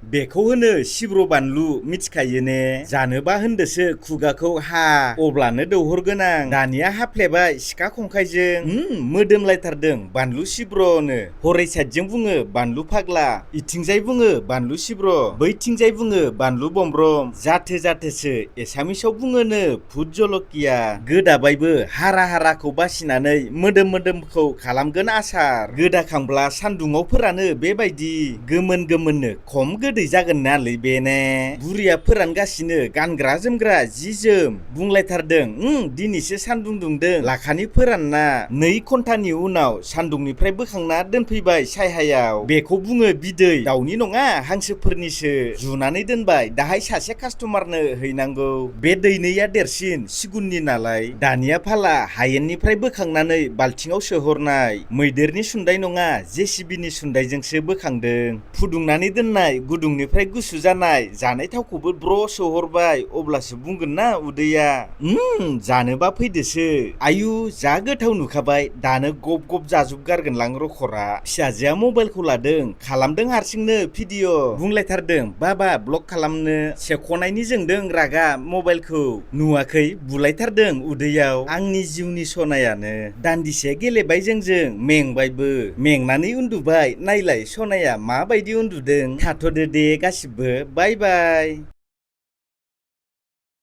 बेखौ होनो सिब्र' बानलु मिथिखायो ने? जानोबा होनदोसो खुगाखौ हा अब्लानो दौहरगोन आं। दानिया हाफ्लेबाय सिखा खंखाइजों मोदोमलायथारदों बानलु सिब्र'नो। हरै साइडजों बुङो बानलु फाग्ला, इथिंजाय बुङो बानलु सिब्र', बैथिंजाय बुङो बानलु बमब्रम। जाथो जाथोसो एसामिसाव बुङोनो भुट जलकिया। गोदाबायबो हारा हाराखौ बासिनानै मोदोम मोदोमखौ खालामगोन आसार। गोदाखांब्ला सान्दुङाव फोरानो बेबायदि गोमोन गोमोननो खम गोदै जागोन नालै बे ने? बुरिया फोरानगासिनो गानग्रा जोमग्रा जि जोम बुंलायथारदों दिनैसो सान्दुं दुंदों लाखानि फोरानना। 2 घन्टानि उनाव सान्दुंनिफ्राय बोखांना दोनफैबाय सायहायाव। बेखौ बुङो बिदै। दाउनि नङा हांसोफोरनिसो। जुनानै दोनबाय दाहाय सासे कास्टमारनो हैनांगौ। बे दैनैया देरसिन सिगुननि नालाय। दानिया फाला हायेननिफ्राय बोखांनानै बाल्थिङाव सोहरनाय। मैदेरनि सुन्दाय नङा जेसिबिनि सुन्दायजोंसो बोखांदों। फुदुंनानै दोननाय गुदुंनिफ्राय गुसु जानाय जानाय थावखौबो ब्र' सोहरबाय। अब्लासो बुंगोन ना उदैया जानोबा फैदोसो। आयु जा गोथाव नुखाबाय दानो गब गब जाजोबगारगोनलां रखरा। फिसाजोआ मबाइलखौ लादों खालामदों हारसिंनो भिडिअ'। बुंलायथारदों बाबा ब्लग खालामनो। सेख'नायनि जोंदों रागा मबाइलखौ। नुवाखै बुलायथारदों उदैयाव। आंनि जिउनि सनायानो। दान्दिसे गेलेबाय जोंजों मेंबायबो। मेंनानै उन्दुबाय। नायलाय सनाया माबायदि उन्दुदों। थाथ'दो दे गासिबो बाय बाय।